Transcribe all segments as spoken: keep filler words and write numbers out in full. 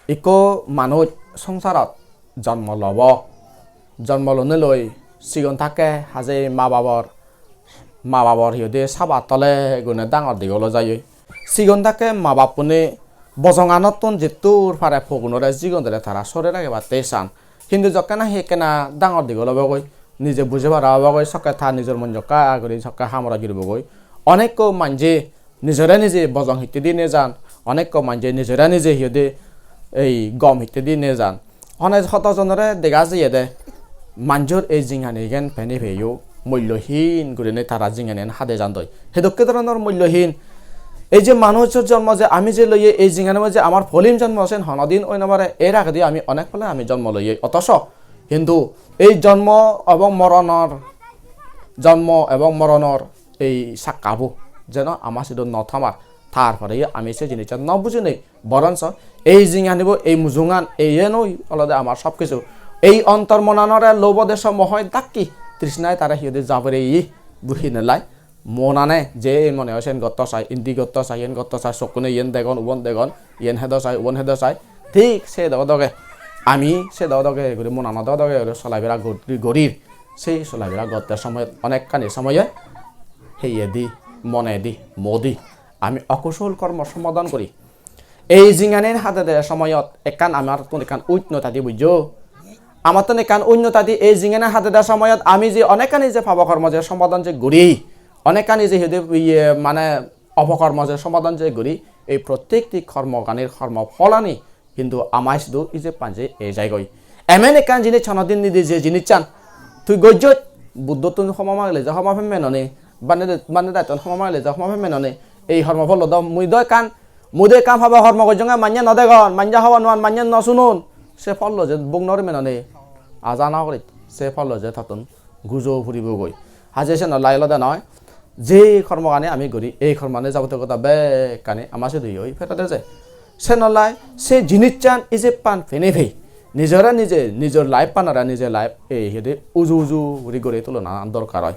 Ikko manuj songsarot jonmo lobo, jonmo lonei loi sigon thakke haje ma babor, ma babor hi hoide saba tole gune dangor degol oi jai. Sigon thakke ma bappune bojonganottun jettur pare pogunore jigonore tara sore ragebatte san. Hintu jokke nahi ekkena dangor degol obogoi, nije buje para obogoi, sokke ta nijor mon jokka guri sokke hamorot juribogoi. Onekko manje nijore nije bojong hittedi nejan, onekko manje nijore nije hi hoide ei gom hittedi nejan. Hone hoto jonore dega jiyede manjor ei jinghanigan pene peyo mullohin gurinei tara jinghanigan hade jandoi. Hedokke dhoronor mullohin? Ei je manujor jonmo je ami je loye, ei jinghanibo je amar poilim jonmo, sen honodin oi no pare. Er agedi ami onek pele ami jonmo loye. Otoso hintu ei jonmo ebong moronor, jonmo ebong moronor ei sakkabo jeno ama sidu no thamar. Tar pore ami se jinissan no bujinei, boronso ei jinghanibo, ei mujungan, ei yenoi olode amar sob kisu. Ei ontor monanore lobho desho mohoi dakki trishnai tare hi hoide jabereye buhinelai. Monane je mone oi sen gotto sai, indi gotto sai, yen gotto sai, sokkune yen degon, ubon degon, yen hedo sai, ubon hedo sai. Thik se doge doge, ami se doge doge guri, monano doge doge guri solabira gor-, gorir. Sei solabira gotte somoyot, onekkani somoye heyedi, monedi, modi ami okusol kormo sombodon guri. Ei jinghanian hadede somoyot ekkan amattun ekkan unnoti di, bujjo? Amattun ekkan unnoti di. Ei jinghanian hadede somoyot ami je onekkani je pabo kormo je sombodon je guri, onekkani je hi hoide iye mane opokormo je sombodon je guri, ei prottekti kormoganir kormo pholani hintu ama sidu ijebban je ei jaigoi. Emen ekkan jinis honodin nidi, je jinissan tui gojjoj, Buddhottun homa magile je homa pemme noni, bande de-, bande dattun homa magile je homa pemme noni. Ei hormo phollo do mui do ekkan, mui do ekkan pabo hormo gojjonge manye no degon, manye hobor no pan, manye no sunon. Se phollo je bhog no gori me noni, aja no gori, se phollo je tottun gujo puribogoi. Haje senollai olode noi, je kormogani ami guri, ei kormogani jabotiyo goda bekkani ama sidu oi pherot eje. Senollai se jinissan ijebban pene pei, nijore nije, nijor life-anore, nije life ei hede uju uju guri guri tulona dorkar oi.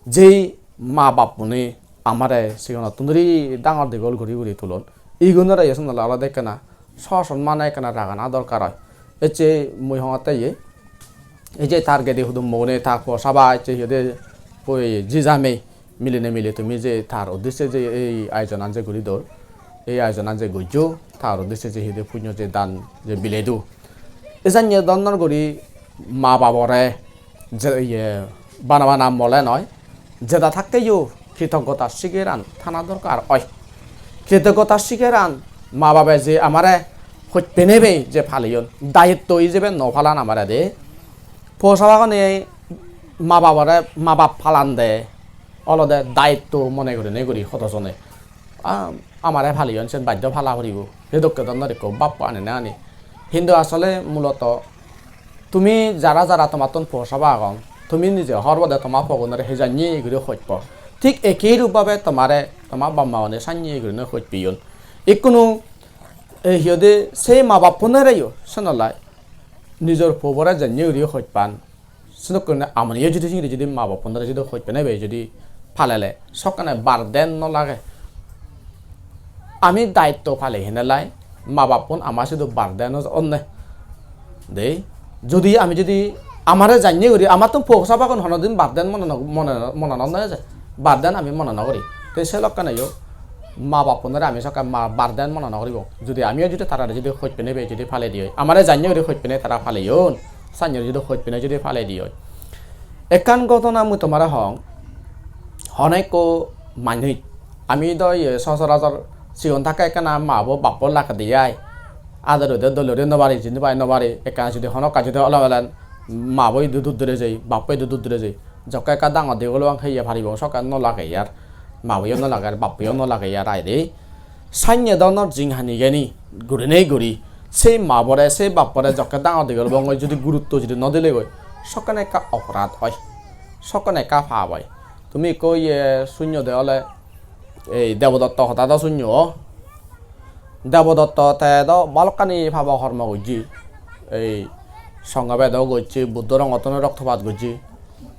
Jei ma bappune amare sigonottun dhuri dangor degol guri guri tulon, igunore ye senollai olode ekkena so sonmane ekkena ragana dorkar oi. Ecche mui hongotte ye, ei je tar gede hudum mogune, ta po saba, ecche hi hoide, oi jijamei, milinei mili tumi je tar uddisse je ei ayojonan je guri dor, ei ayojonan je gojjo, tar uddisse je hi hoide punyo je dan je bilei do. Ejanye donnor guri ma babore je iye bana bana mole noi, jeda thakkeyo kritoggota sigeran thana dorkar oi. Kritoggota sigeran ma babe je amare hoj penei je paleyon, dayitto ijebe no palan amare de. Po sabagone ma babore, ma bap palande olode dayitto mone gurinei guri hodojone. Ah, amare paleyon, sen baddho pala puribo. Sedokke donnor ekko bappo anine ani. Hintu asole muloto tumi jara jara tomattun po saba agon, tumi nije hobor pode toma pogunore hejanye guri hoj po. Thik ekei rup bhabe tomare toma bap ma-une sanye gurinei hoj peyon. Ikkunu ei hi hoide sei ma bappunoreyo senollai nijor pobore janye guri hoj pan. Sedokkene amaniyo judi singiri judi ma bappunore judi hoj penei be judi palele, sokkene burden no lage. Ami dayitto palei henelai ma bappun ama sidu burden no onne. De, judi ami judi amare janye guri, amattun po sabagun honodin burden mone no, mone no, mone no onne je. Burden ami mone no guri. Te se lokkaneyo ma bappunore ami sokke ma burden mone no guribong. Judi amiyo judi tarare judi hoj penei be judi palei di oi, amare janye guri hoj penei tara paleyon, sanye guri judi hoj penei judi palei di oi. Ekkan ghotona mui tomare hong, hono ekko manuj, ami do iye sochorachor sigon thakke ekkana ma bo bappo lagedi ai, ador ode dole guri no pari, jindi pai no pari, ekkan judi hono ekkan judi olo belen ma bo idu dud dure jei, bappo idu dud dure jei. Jokke ekka dangor degol obang heye paribo, sokke no lage ar. Ma boyo no lage ar, bappoyo no lage ar aide. Sanye dhoronor jinghani geni gurinei guri, sei ma bore, sei bappore jokke dangor degol obongoi judi gurutto judi no dilegoi, sokkene ekka oporad oi, sokkene ekka pap oi. Tumi ekko iye sunyo de ole, ei Debodotto hoda do sunyo. Debodotto te do balokkani pabo hormo gojje. Ei songho bedo gojje, Buddho rongottun roktopat gojje.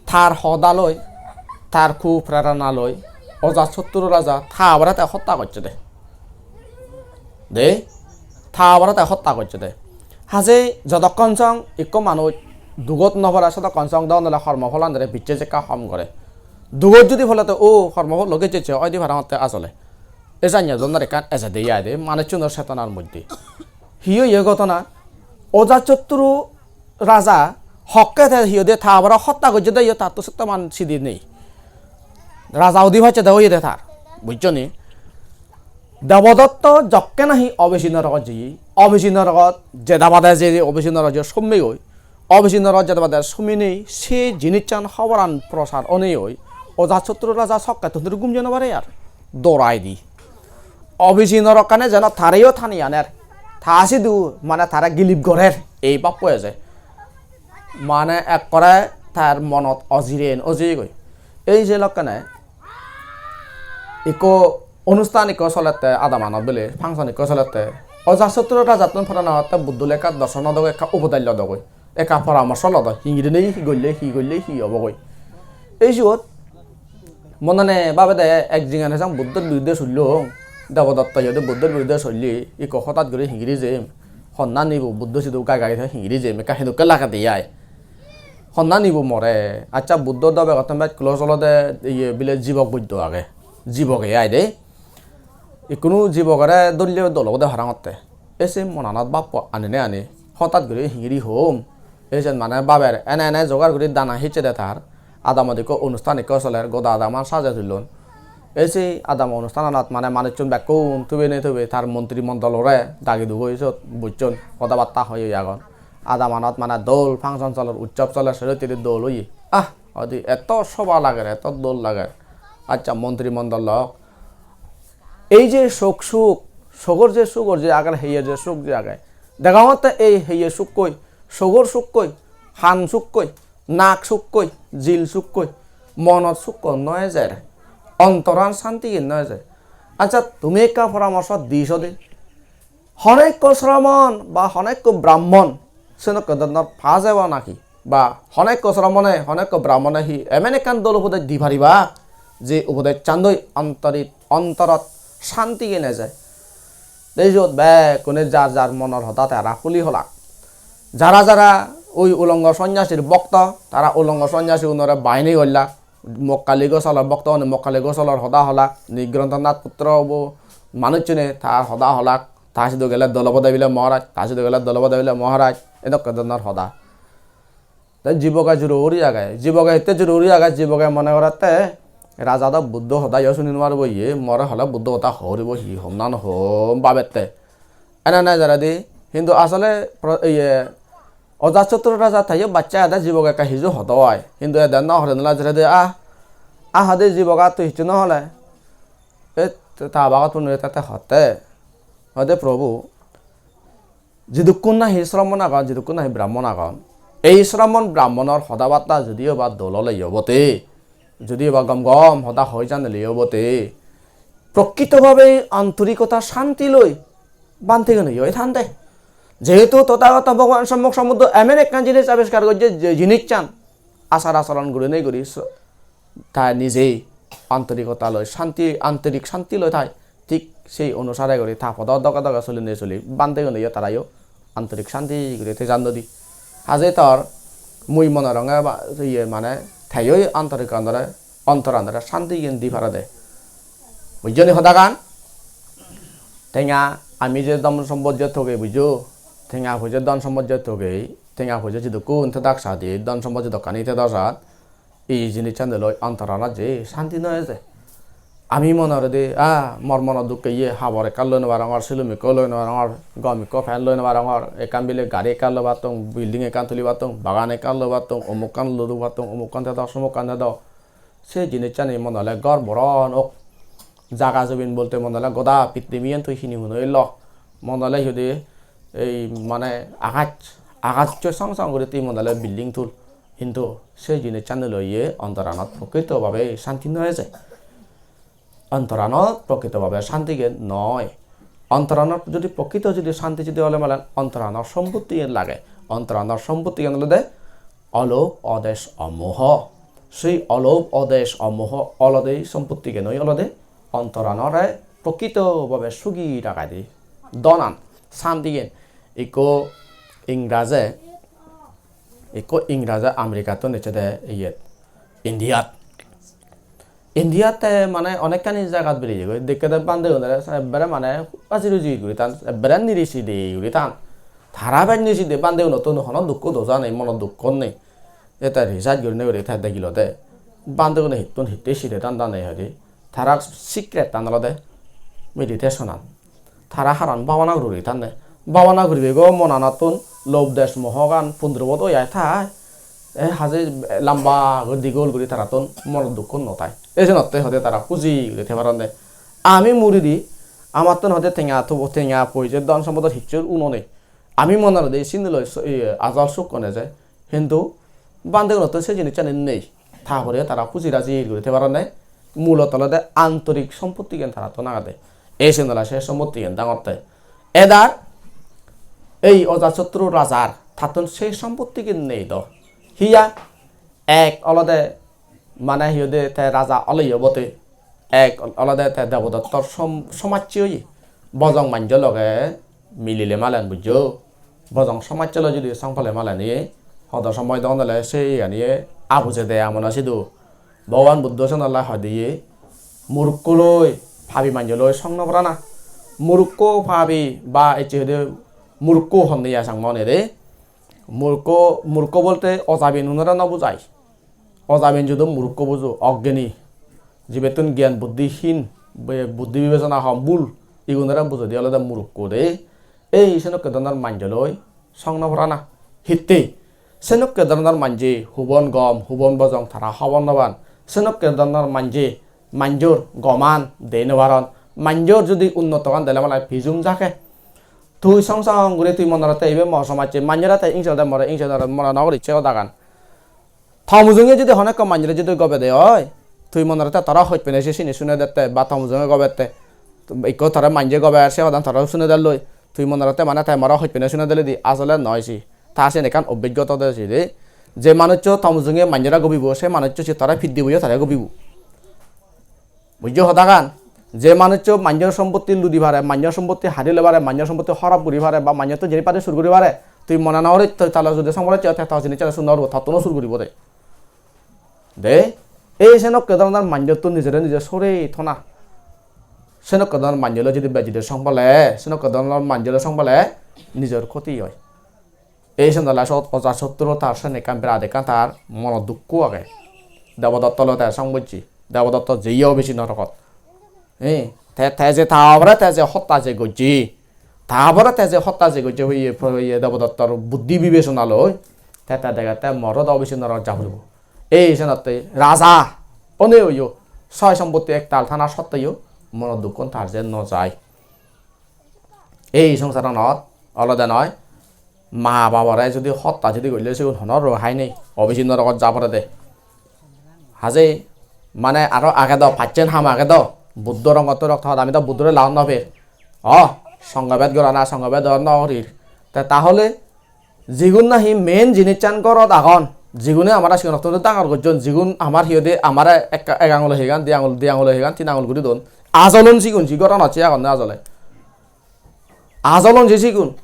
Tar hodaloi, tar ku prerona loi, Ojasotru raja ta babore te hotta gojje de. De, ta babore te hotta gocche de. Haje jodokkon song ikko manuj dugot no pore, sodokkon song do nole hormo pholanore bicche jekka hom gore. Dugot judi pole te o hormo phol loge jecche oide parang te asole. E janye donor ekkan ejede ai de manuchunor chetonar moddhe. Hi oye ghotona? Ojatshotru raja hokke te hi hoide ta babore hotta gocche de, iyo tar to settoman sidi nei. Raja udi pacche de oye de tar, bujjo ni? Debodotto jokke nahi obisi norogot jeye, obisi norogot jeda bade je obisi norogot je somme goi, obisi norogot jeda bade somme nei, se jinissan hoboran prosar onei oi, Ojatshotru raja sokke tunduri gum jei no pare ar, dorai di. Obisi norokkane jeno tareyo tani aner, ta sidu mane tare gilip gorer, ei bappo eje. Mane ekkore tar monot ojiren ojeyegoi. Ei je lokkene ikko onusthan ikko solette, adamanot bile function ikko solette. Ojatshotru rajattun pora na otte Buddho le ekka dorson odogoi, ekka upodello dogoi, ekka poramorso lodoi, hingirinei hi golle, hi golle hi obogoi. Ei siyot monane babede ek jingan hejang Buddhor biruddhe sullong, Debodotto iyode Buddhor biruddhe solli, ikko hotat guri hingiri jem, honna nibo Buddho sidu gai gai te hingiri jem, ekka hedokke lagede ai. Honna nibo more? Accha, Buddho do begottun bej close olode iye bile jibok boiddo age. Jiboge ai de. Ikkunu jibogore dolle dol obode parangotte. E se monanot bappo anine ani hotat guri hingiri hom. E sen mane baber ene ene jogar guri dana hicche de tar. Adamot ikko onusthan ikko soler, goda adaman saje tullon. E se adam onusthananot mane manuchun bekkun tubene tube tar montri mondolore dagi dugoi sot bojjon, hoda batta hoi hoi agon. Adamanot mane dol function soler, utsob soler, sero tiri dol oye. Ah, odi eto soba lager, eto dol lager. Accha, montri mondol lok, ei je sok suk, sogor je sugor je ager, heyer je suk je age, degongotte ei heyer sukkoi, sogor sukkoi, han sukkoi, nak sukkoi, jil sukkoi, monot sukko no ejer, ontoran santi no ejer. Accha, tumi ekka poramorso di so de. Honekko sramon ba honekko brahmon senokko dhoronor pa jebo naki? Ba honekko sramone, honekko brahmone hi emon ekkan dol upodes di pariba, je upodes chandoi ontorit, ontorot santi ene jai? Te iyot bekkune jar jar monor hoda tara huli holak. Jara jara ui ulongo sonyasir bokto, tara ulongo sonyasi unore bahini gollak. Mokkali gosalor bokto une Mokkali gosalor hoda holak, Nigronthanath putro bo manuchune tar hoda holak, ta sidu gele dol obode bile Maharaj, ta sidu gele dol obode bile Maharaj, edokke dhoronor hoda. Te jiboge juro guri age, jiboge hitte juro guri age, jiboge mone gorette raja do Buddho hoda yo suni no paribo ye, more hole Buddho hoda horibo hi hom na no hom babette. Ene ene jaredi, hintu asole pro-, iye, Ojatshotru raja teyo bacche ede jiboge ekka hiju hodo ai. Hintu ede no hore nela jerede, ah, ah, hade jiboge tui hissu no hole. E, ta bagottun e te hotte. Hode, Prabhu, jidukkun nahi sramon agon, jidukkun nahi brahmon agon, ei sramon brahmonor hoda batta judiyo ba dol ole obote, judiyo ba gom gom hoda hoi janile obote, prokkito bhabe antorikota santi loi bhantegune oi thande. Jehetu Tothagoto Bhogoban Sommok Sombuddho emon ekkan jinis abiskar gojje, je jinissan achar acharon gurinei guri so-, ta nije antorikota loi santi, antorik santi loi thai, thik sei onusare guri ta podo doge doge solinei soli bhantegune yo tarayo antorik santi guri thejandoi di. Haje tor mui mone ronge ba, iye mane teyo antorik onore, ontor onore santi iyen di parede. Bujjo ni hodagan? Tenga ami je dhon sompot je togei, bujjo? Tenga poije dhon sompot je togei, tenga poije jidukkun thedak sadi, dhon sompot jidukkani thedak sad, ei jinissan loi ontoranot je santi no eje. Ami mone gorede, ah, mor mono dukke ye habor ekkan loi no parongor, silum ekko loi no parongor, gom ekko pant loi no parongor, ekkan bile gari ekkan loi pattung, building ekkan tuli pattung, bagan ekkan loi pattung, omukkan ludu pattung, omukkan thedo, somukkan thedo. Se jinissani mone ole ghor boron ok. Jaga jobin bolte mone ole goda pittimiyan tui hini hunoi lo. Mone ole hi hoide ei mane agaj, agajjo song song guri tui mone ole building tul. Hintu se jinissani loiye ontoranot prokrito bhabe santi no eje. Ontoranot prokrito bhabe santi gen noi. Ontoranot jodi prokrito jodi santi jodi ole malen ontoranor sompotti gen lage. Ontoranor sompotti gen olode olob odes omoho. Sei olob odes omoho olode sompotti gen oi olode ontoranore prokrito bhabe sugi ragede. Dhonan. Sandiyen ikko Ingraje, ikko Ingraje Americattun ecchede iyet, Indiat. Indiat te mane onekkani jagat bereyegoi, dekkede bandegunore ekkere mane aji ruji guri tan, ekkere niri sidi guri tan. Tara bej niri sidi, bandegunottun hono dukko doja nei, mono dukko nei. Ete research gurinei guri te degilode bandegune hittun hittey siri dan dan nei hoide. Tara secret-tan olode meditation-an. Tara haron bhabana guri tanne. Bhabana guribego monanattun lob desh mohogan pundrobo do ai thai. E haje lamba guri digol guri tarattun mono dukko no thai. Ei senotte hoide tara huji guri thei paronde. Ami muridi, amattun hoide tenga tubo, tenga poije, dhon sompodor hissu uno nei. Ami mone gorode sindi loi so-, iye, ajol sukko neje. Hintu bandegunottun se jinissani nei. Ta poreyo tara huji raji guri thei paronne. Mulot olode antorik sompottigan tarattun agede. Ei siyen olode se sompottigan dangotte. Edar ei Ojasottru rajar tattun se sompottigan nei do. Hiya? Ek olode mane hi hoide te raja oleyo bote. Ek olode te Debodottor som-, somajje oye. Bojong manjo loge milile malen bujjo. Bojong somajje loi judi song pele maleni hodo somoy don dele se iyani abujede amona sidu. Bhogoban Buddho senolai hoide ye murukko loi, pabi manjo loi song no porana. Murukko pabi ba ecche hoide murukko honne ya sang mone de. Murukko, murukko bolte ojabin unore no bujai. Ojabin judo murukko bujo, oggeni, jibettun gyan buddhi hin, be-, buddhi bibesona hom bul, igunore bujodi olode murukko de. Ei senokke dhoronor manjoloi song no porana. Hittey? Senokke dhoronor manje hubon gom, hubon bojong tara hobor no pan. Senokke dhoronor manje manjor goman de no paron. Manjor judi unnotogan dele mane pijum jake. Tui song song guri tui monore te ibe mo somajje, manjore te ingse ode more ingse ode more no guri se hodagan. To mujunge judi hono ekko manjore judi gobede oi, tui monore te tara hojpene se sini sune dette ba to mujunge gobette, ikko tara manje gober se hodan tara sune delloi, tui monore te mane te moro hojpene sune delloi di asole noi si. Ta siyen ekkan obbijjota de si de. Je manuccho to mujunge manjore gobibo, se manuccho se tara piddiboyo tara gobibo. Bujjo hodagan? Je manuccho manjor sompotti ludi pare, manjor sompotti hari loi pare, manjor sompotti horap guri pare, ba manjottun jeni pare sur guri pare, tui mone no gori tui tale judi sompotti te to jinis sur no guribo, tottuno sur guribo de. De, ei senokke dhoronor manjottun nijore nije sore thona. Senokke dhoronor manjoloi judi bej judi song pele, senokke dhoronor manjoloi song pele nijor khoti oi. Ei senotte sot Ojasottru tar sen ekkan birat ekkan tar mono dukko age. Debodotto loi te song bojje. Debodotto jeye obisi norogot. Ei, te, te je ta bapore te je hotta je gojje. Ta bapore te je hotta je gojje hoye, hoye Debodottor buddhi bibesona loi. Te, te degette moro do obisi norok ja puribo. Ei senotte raja one oyo soy sompotti ektal thana sotteyo mono dukkon tar je no jai. Ei songsaranot olode noi, ma babore judi hotta judi golle sigun honor rohai nei, obisi norogot ja porede. Haje mane aro age do, pacchen ham age do, Buddho rongotte rokto hot, ami do Buddhore lagot no per. O, songobed gorana, songobed no gorir. Te tahole jigun nahi main jinissan gorot agon, jigune amare sigonottun dangor gojjon, jigun amar hi hoide amare ekka, ek angulo hegan, di angul, di angulo hegan, tin angul guri don. Ajolun sigun, ji goranot se agonne ajole. Ajolun je sigun.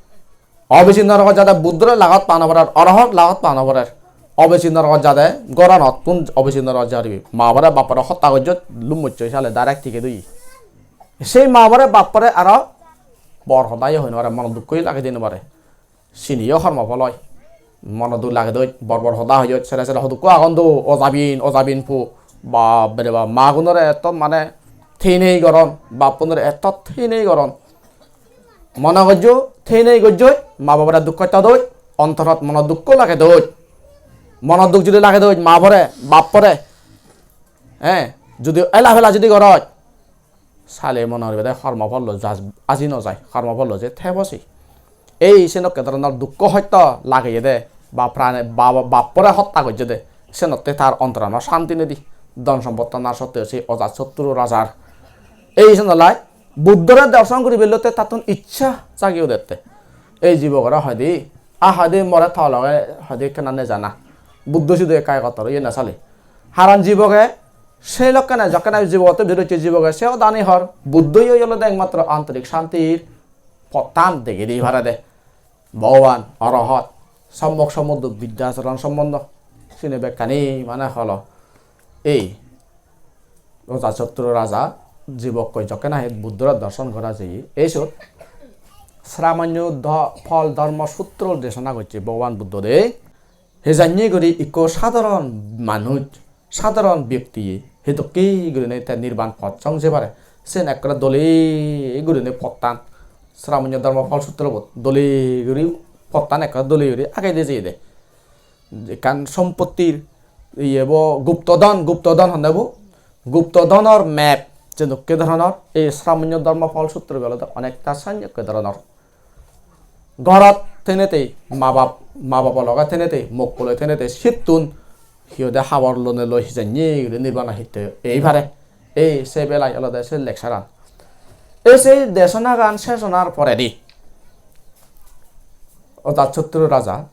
Obisi norogot jade Buddhore lagot pa no porer, Orohot lagot pa no porer. Obisi norogot jade goranottun obisi norogot jaribe. Ma babore bappore hotta gojjot, lummochchoi sale direct ticket oye. Sei ma babore bappore aro bor hoda ye hoi no pare, mono dukko lage di no pare. Siniyo hormo phol oi. Mono duk lage doi, bor bor hoda hoyot, sere sere hodukko agon do, ojabin, ojabin pu. Bap re bap, magunore etto mane theinei goron, bappunore etto theinei goron. Mone gojjo, theinei gojjoi, ma babore duk hotta doi, ontorot mono dukko lage doi. Mono duk judi lage doi, ma babore, bappore, eh, judi ela pela judi goroj, sale mone goribe de hormo phollo jas-, aji no jai, hormo phollo je thebo se. Ei senokke dhoronor dukko hosto lageye de, ba prane, ba, ba, bappore hotta gojje de, senotte tar ontorano santi nei di, dhon sompotti na sotte se Ojasottru rajar. Ei senolai Buddhore dorson guribelotte tattun iccha jagi udette. Ei jibogore hoide, a hoide more to loge hoide ekkena nejana. Buddho sidu ekka egottor oye na sale. Haron jiboge sei lokkene jokkene jibogotte bidirocche jiboge se hodani hor, Buddhoi olode ekmatro antorik santir pottan degei di parede. Bhogoban, Orohot, Sommok Sombuddho, Bidyacharon Sombuddho, sini bekkani mane holo. Ei Ojasotru raja jibokkoi jokke nahi Buddhore dorson gora jeye, ei sot Sramonyo do-, Phol Dhormo Sutro desona gocche Bhogoban Buddho de. Hijanye guri ikko sadharon manuj, sadharon byoktiye hidokke gurinei te nirban pot song jei pare, sen ekkore dole gurinei pottan, Sramonyo Dhormo Phol Sutrobot dole guri pottan ekkore dole guri agede jeyede. Ekkan sompottir iye bo gupto dhon, gupto dhon honne bo? Gupto dhonor map, je dokke dhoronor ei Sramonyo Dhormo Phol Sutro olode onekta sanyokke dhoronor. Gorot thenete, ma bap, ma babo loge thenete, mokkoloi thenete, sittun hi hoide habor lone loi hijanye guri nirbana hitte ei pare. Ei se belai olode se lecture-an. Ei se desonagan ses onar poredi Ojasotru raja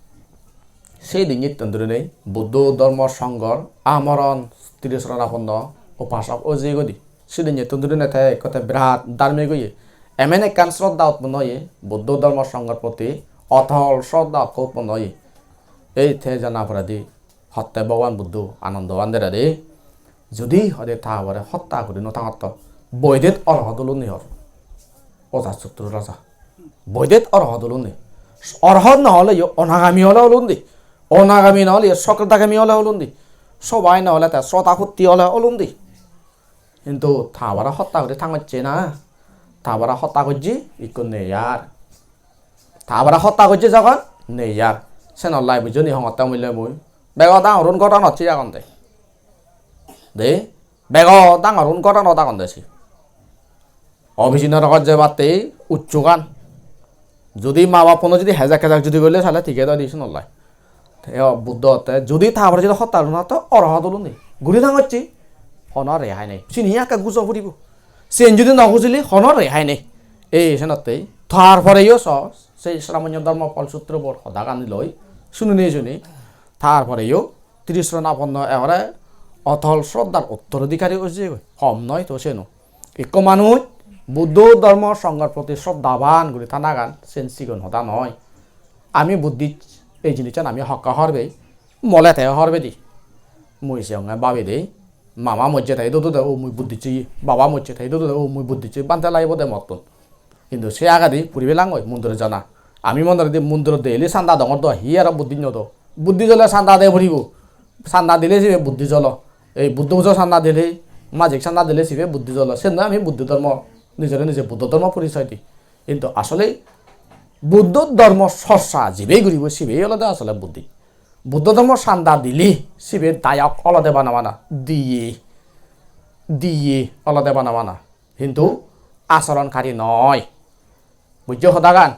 sei dinnittun dhurinei Buddho Dhormo Songhor amoron Trisoronaponno upasok oi jeyegoi di. Sidinnettun dhurinei te ekko te birat dharmik oye. Emon ekkan sroddha utponno oye, Buddho Dhormo Songhor proti otol sroddha ekko utponno oye. Ei te jana poredi hotte Bhogoban Buddho Anando Bhantere de, judi hode ta bore hotta guri no tangotto, boidet orhot olun ni hor. Ojasotru raja. Boidet orhot olun ni. Orhot no oleyo onagami ole olun di. Onagami no oleyo sokridagami ole olun di. Sobai no ole te srotapotti ole olun di. Hintu ta bore hotta guri tangocche na. Ta bore hotta gojje ikko nei ar. Ta bore hotta gojje jogon nei ar. Senollai bujjo ni hongotte mui loi mui. Bego dangorun goronot se agon de. De, bego dangorun goronot agon de se. Obijinor rogor jebatte ucchugan. Judi ma bappuno judi hejak hejak judi golle sale ticket oi di senollai. Te o Buddho te judi ta bore judi hotta guri no to orhot olun ni. Guri tangocche. Hono rehai nei. Sini ekka gujo puribo. Sen judi no gujile hono rehai nei. Ei senotte tar poreyo so, sei Sramonyo Dhormo Phol Sutro bor hodagani loi, sunini suni, tar poreyo Trisoronaponno ekkore otol sroddhar uttorodhikari oi jeyegoi. Hom noi to seno. Ikko manuj Buddho Dhormo Songhor proti sroddhaban guri thanagan sen sigon hoda noi. Ami Buddhist, ei jinissan ami hokke hobor pei, mole te hobor pei di. Mui se onge babi de, mama mojje te idu dude, o mui Buddhist oye, baba mojje te idu dude, o mui Buddhist oye, bhante lagibo de mottun. Hintu se agedi puri pelangoi mondiro jana. Ami mone goride mondiro daily sanda dongor do, hi aro Buddhist no do. Buddhist ole sanda de puribo. Sanda dile sibe Buddhist olo. Ei Buddho pujo sanda dile, majik sanda dile sibe Buddhist olo. Sen noi ami Buddho dhormo, nijore nije Buddho dhormo porisoy di. Hintu asole Buddho dhormo chorcha jibe guribo sibe olode asole Buddhist. Buddho dhormo sanda dile sibe dayok olode bana bana. Diye. Diye olode bana bana. Hintu achoronkari noi. Bujjo hodagan?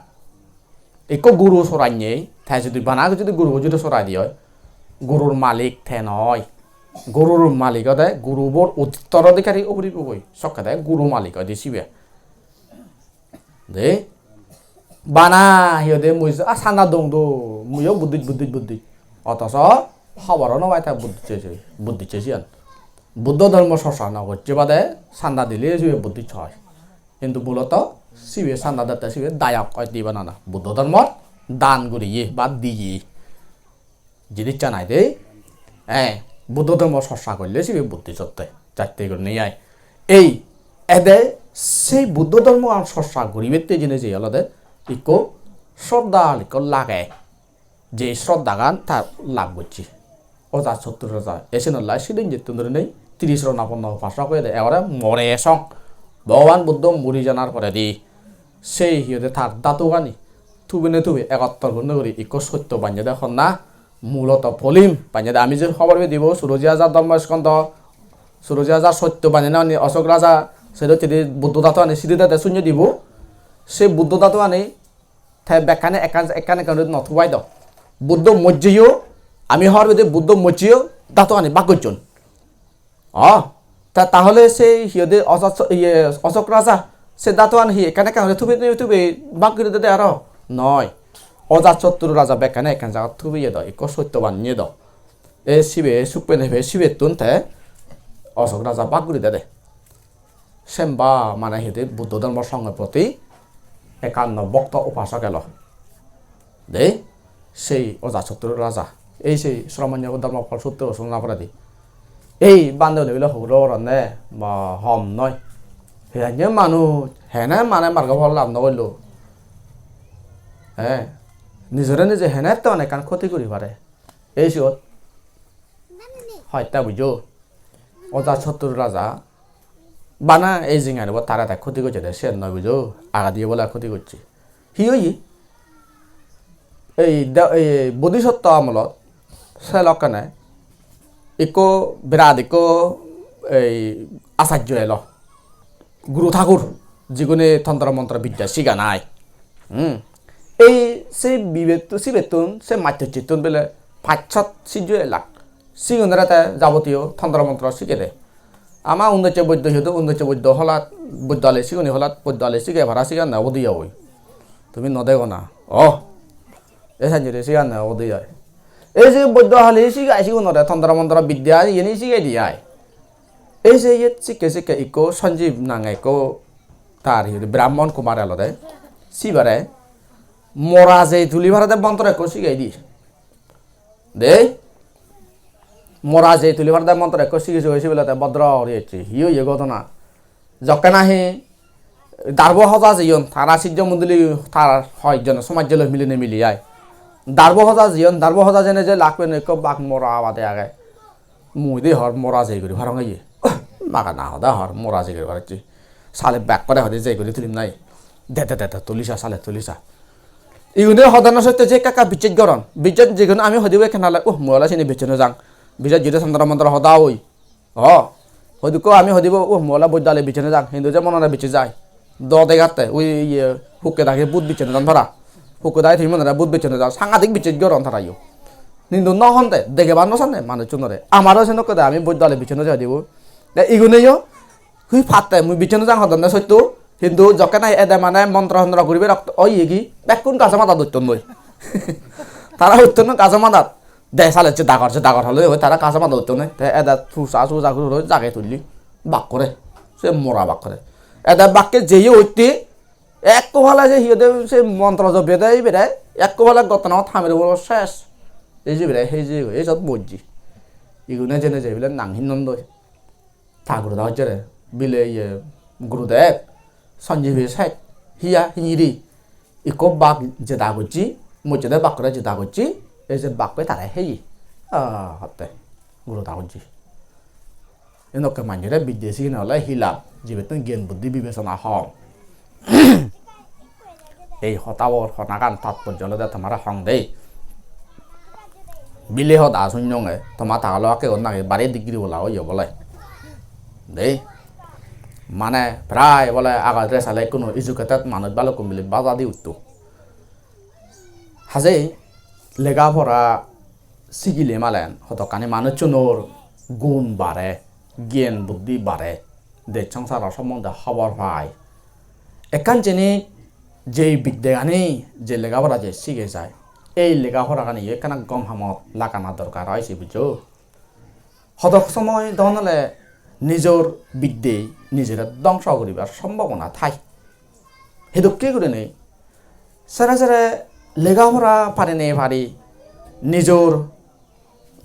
Ikko guru sorannye, te judi bana judi gurubo judi sorai di oi, gurur malik te noi. Gurur malik ode gurubor uttorodhikari oi puribogoi. Sokke de guru malik oi de sibe. De, bana hi hoide mui, a, sanda dong do, muiyo Buddhist, Buddhist, Buddhist. Otoso hoboro no pai ta Buddhist se, Buddhist se siyan. Buddho dhormo chorcha no gocche bade sanda dile sibe Buddhist oi. Hintu muloto sibe sanda dette sibe dayok oi di bana na. Buddho dhormor dan guriye ba diye. Jinissan ai de, eh, Buddho dhormo chorcha golle sibe Buddhist otte, jatte gurinei ai. Ei ede sei Buddho dhormoan chorcha guribette jinis ei olode ikko sroddha ikko lage, je sroddhagan ta lab gocche. Ojasotru raja, esenollai sidinjettun dhurinei Trisoronaponno upasok oyede ekkore more song. Bhogoban Buddho muri janar poredi sei hi hoide tar dhatugani tubinei tubi egottor gurinei guri ikko sotto bannede honna, muloto polim bannede. Ami je hobor pei dibo Suroji Rajar dhormo skondho, Suroji Rajar sotto bannene oni Osok Raja sero tiri Buddho dhatuani siri dede sunye dibo. Se Buddho dhatuani te bekkani ekkan, ekkan ekkan guri no thubai do. Buddho mojjeyo, ami hobor pei de Buddho mojjeyo dhatuani bak gocchon. O, ta tahole sei hi hoide Ojat-, iye, Osok Raja, se dhatuan hi ekkan ekkan guri thubi thubi thubi bhag guri dede aro? Noi. Ojasotru Raja bekkani ekkan jagat thubiye do, ikko sotto bannye do. E sibe suk penei pei sibettun te Osok Raja bhag guri dede. Semba mane hi hoide Buddho dhormo songho proti ekkanno bhokto upasok elo. De, sei Ojasotru raja. Ei sei Sramanya Dharmapal Sutro suna poredi. Ei bhante gune bile huro oronne ba hom noi. He anye manuj, hene mane margo phol lab no gorillo. He, nijore nije hene ton ekkan khoti guri pare. Ei siyot. Hoyta bujo. Ojasotru raja. Bana ei jinghanibo tare te khoti gocche de, siyen noi bujo. Agadiye bole khoti gocche. Hi oye? Ei da-, ei Bodhisattva amolot se lokkene ikko birat ikko ei acharjo elo. Guru Thakur, jigune tantro mantro bidya siganai. Hmm. Ei se bibettun, sibettun, se mattochittun bele pachsot sijjo elak. Sigunore te jabotiyo tantro mantro sigede. Ama unnocho boiddo hiyodo, unnocho boiddo holat, boiddo ale siguni holat, boiddo ale sige para siganne obodi oi. Tumi no dego na. Oh. E sanjore siganne obodi oi. Ei je boiddo ale sigai sigunore tantro mantro bidya iyeni sigei di ai. Ei je iyet sikke sikke ikko Sanjeev nange ikko tar hi hoide Brahman Kumar elode. Sibare mora jei tuli parede montro ekko sigei di. Dei. Mora jei tuli parede montro ekko sigi sigi sibelete bodro guri ecche. Hi oye ghotona? Jokke nahi Darbo hoja jeyon, tara sijjo mondoli tar hoyekjone somajje loi milinei mili ai. Darbo hoja jeyon, darbo hoja jene je lak pene ekko bak mora abade age. Mui de hor mora jei guri parong ye. Magana hoda hor mora jei guri parocche. Sale bek kore hoide jei guri tulim nai. De, de, de, de, tuli sa, sale tuli sa. Igune hoda no sotte je ekka ekka bijej goron. Bijej jigun ami hoide ekkan ale, "Uh, mui ole sini bicche no jang." Bijej jide tantro mantro hoda oi. O, hoidukko ami hoidibo, "Uh, mui ole boiddo ale bicche no jang." Hintu je monore bicche jai. Do degatte, ui iye, hukke dagi bhut bicche no jan para. Hukke dagi tumi monore bhut bicche no jan. Sangadik bijej goron tarayo. Hintu no honde, degebar no sande manuchunore. Amaro senokke de ami boiddo ale bicche no jai dibo. Te iguneyo, hui patte, mui bicche no jang hodonne sotto. Hintu jokke nahi ede mane montro hondro guribe rokto oye gi, bekkun gajo madat utton noi. Tara utton noi gajo madat. De sale je dagor, je dagor hole oi tara gajo madat utton noi. Te ede susa, susa guri guri jage tulli. Bakkore. Se mora bakkore. Ede bakke jeye utte, ekko pale se hi hoide se montro jobbe de ibere, ekko pale gottonot hamere bolo ses. Ei je ibere, hei je, ei jot bojji. Igune jene je bile nang hinnon doi. Ta guru da hojjere, bile iye Gurudev, Sanjeevi sej, hiya, hingiri, ikko bak jeda gocche, mojjede bakkore jeda gocche, ei je bakkoi tare heye. Ah, hotte, Guru da hojje. Enokke manjore bidye sigine ole hi lab, jibettun gyan buddhi bibesona hom. Ei hotabor honagan tatpojjo olode tomare hong dei. Bile hoda sunnonge, toma tagolo akke gon nage bare degree bola oye bole. Dei. Mane prai bole agajre sale ikkunu educated manuj balukkun bile baja di utto. Hajei lega pora sigile malen hodokkani manuchunor gun bare, gyan buddhi bare, dej songsaro sombonde hobor pai. Ekkan jinis jei biddegani, je lega pora je sige jai, ei lega poraganiyo ekkana gom hamot lagana dorkar oi se bujjo. Hodok somoy don ole nijor biddei nijore dongso guribar sombobona thai. Hedokke gurinei sere sere lega pora parinei pari nijor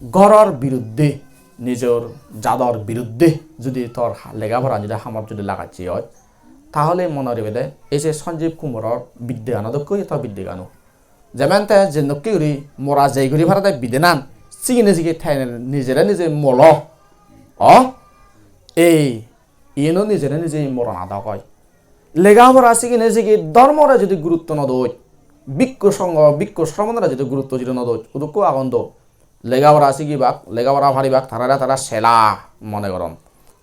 goror biruddhe, nijor jador biruddhe judi tor ha-, lega pora judi hamot judi lagacche oi, tahole mone goribede ei je Sanjeev Kumaror biddeganot dokke oye tor biddegano. Jemen te jendokke guri mora jei guri parede bidenan, sigine sige te nijere nije molo. O, ei, iyeno nijere nije morana dok oi. Lega pora sigine sige dhormore jodi gurutto no doj, bhikkhu songho, bhikkhu sramonore jodi gurutto jodi no doj, udukko agon do. Lega pora sigibak, lega pora paribak, tarare tara sela mone goron.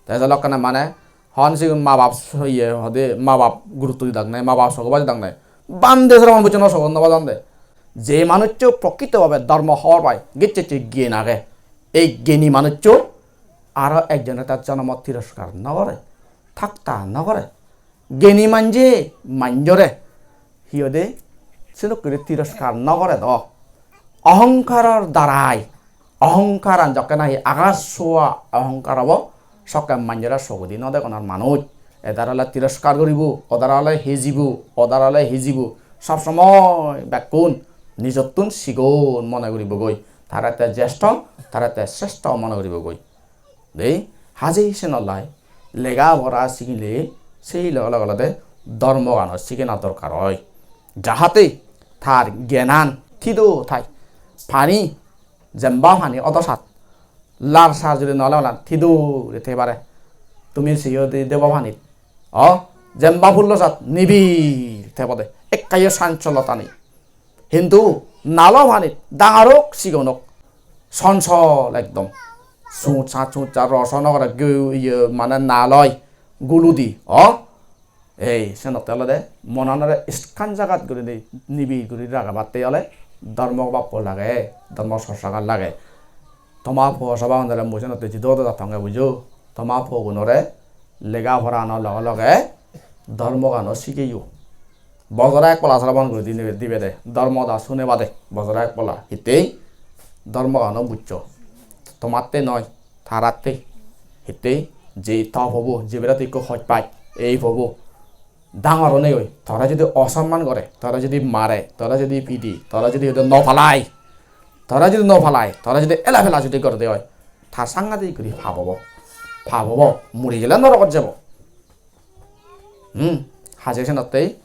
Te se lokkene mane hon sigun ma bap so-, iye hode ma bap gurutto didak nei, ma bap sogo bajidak nei. Bhante sramon bojjone sogo no bajande. Je manuccho prokrito bhabe dhormo hobor pai, gecche gecche gyan age. Ei gyani manuccho aro ekjone tar jonomot tiroskar no gore, thakta no gore. Gyani manje manjore hi hoide sedokke guri tiroskar no gore do. Ohongkaror darai, ohongkaran jokke nahi agas soa ohongkar obo, sokke manjore sogodi no degonor manuj. edar ole tiroskar guribo, odar ole hejibo, odar ole hejibo. Sob somoi bekkun nijottun sigon mone guribogoi. Tare te jesto, tare te sresto mone guribogoi. Dei, hajei senollai lega pora sigile sei loge loge olode dhormoganot sigena dorkar oi. Jahate tar gyanan thido thai. Pani, jemba pani odosat lar sar juri no ole ole thido guri thei pare. Tumi siyot deba panit, o, jemba pullo sat nibir thebode, ekkayo sancholota nei. Hintu nalo panit dangor ok sigon ok, sonchol ekdom. Sut sat sut sat roso nogore gu-, iye mane naloi guludi, o. Ei, senotte olode monanore ekkan jagat gurinei nibi guri ragebatte ole dhormo bappo lage, dhormo sorsagan lage. Toma po sobagunore mui senotte jidu odo jattonge bujo, toma pogunore lega porano loge loge dhormogano sigeyo. Bojore ek pola srobon guri dine-, dibe de, dhormo da sune bade, bojore ek pola. Hittei dhormogano bujjo. Tomatte noi, taratte. Hittei je to pobo, je berati ikko hoj paj, ei pobo. Dangor onei oi, tore jodi osomman gore, tore jodi mare, tore jodi pidi, tore jodi hoide no palai, tore jodi no palai, tore jodi elapela jodi gorede oi, tar sangadik guri pap obo. Pap obo, muri gele norogot jebo. Hmm, haje senottei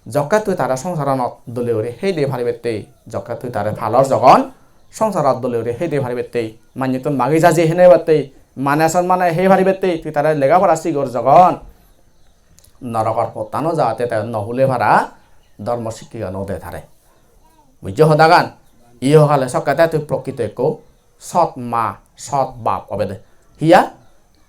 jokke tui tare songsaranot dole guri hei de paribatte, jokke tui tare palor jogon, songsarot dole guri hei de paribatte, manjettun magi jaje hei nebatte, mane sonmane hei paribatte, tui tare lega pora sigor jogon, norokor pottano jahate te no hule para, dhormo sikkegano de tare. Bujjo hodagan? Iyohale sokke te tui prokkito ekko sot ma, sot bap obede. Hiya?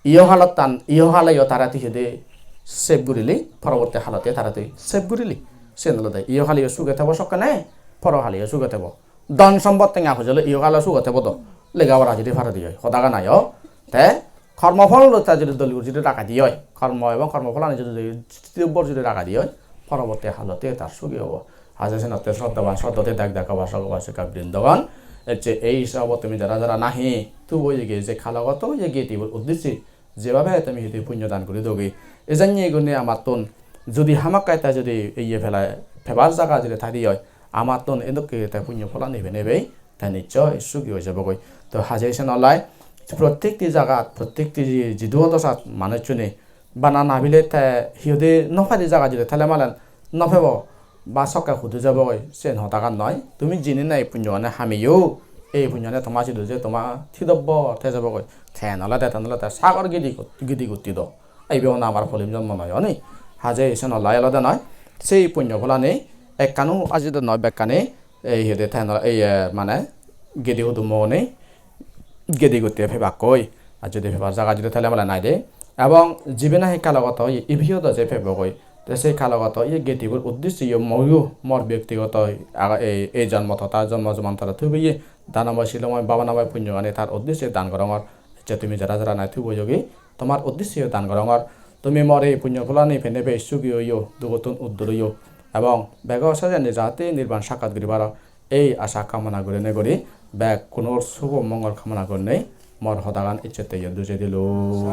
Iyohalottan, iyohaleyo tare tui hede save gurili, poroborti halotte tare tui save gurili. Siyen olode iyohaleyo suge tebo sokkene, porohaleyo suge tebo. Dhon sombot tenga pojole iyohale suge tebo do. Lega pora judi pare de oi, hodagan ayo. Te kormo pholota judi dol guri judi raga de oi, kormo ebong kormo pholani judi, judi bor judi raga de oi, poroborti halotte tar sugi obo. Haje senotte sroddhaban sroddhati dak dak upasok upasika brindogan. Ecche ei hisabo tumi jara jara nahi tubo yegi je kalogoto yegi tibur uddisse jebabe tumi hidi punyo dan guri dogi. Ejanye gune amattun judi hamakkai te judi iye pela pebar jaga judi thadi oi, amattun edokke te punyo pholani penebe te nichoi sugi oi jebogoi. To haje sen olai prottekti jagat, prottekti jidu odosat manuchchune bana nabile te hi hoide no pari jaga judi thele malen no pebo ba sokke hudu jebogoi, sen hodagan noi. Tumi jini nahi punyogane hameyo, ei punyogane toma sidu je toma thidobbo te jebogoi. Ten olode, ten olode sagor gidi got-, gidi gotti do. Ibe hona amar polim jonmo noi oni. Haje sen olai olode noi. Sei punyo pholani ekkanu aji do noi bekkani. Ei hi hoide ten olo-, ei, eh, mane gedi hudumo onei gedi gotte pebakkoi. Ar judi pebar jaga judi thele male nai de. Ebong jibe nahi kalogoto oye, ibeyo do je pebogoi. Te se kalogoto oye gedibor uddisse yo moyo, mor bektigoto aga-, ei, ei jonmot, tar jonmo jonmantore tubeye danomoy, silomoy, bhabanamoy punyogani tar uddisse dan gorongor. Ecche tumi jara jara nai tuboyogi, tomar uddisse dan gorongor. Tumi mor ei punyo pholani penebe sugi oyo, dugottun uddor oyo. Ebong bego sejani jahate nirban sakkat guri paro, ei asha kamona gurinei guri bekkunor subo mongol kamona gurinei mor hodagan icchette iyen dujei dilung.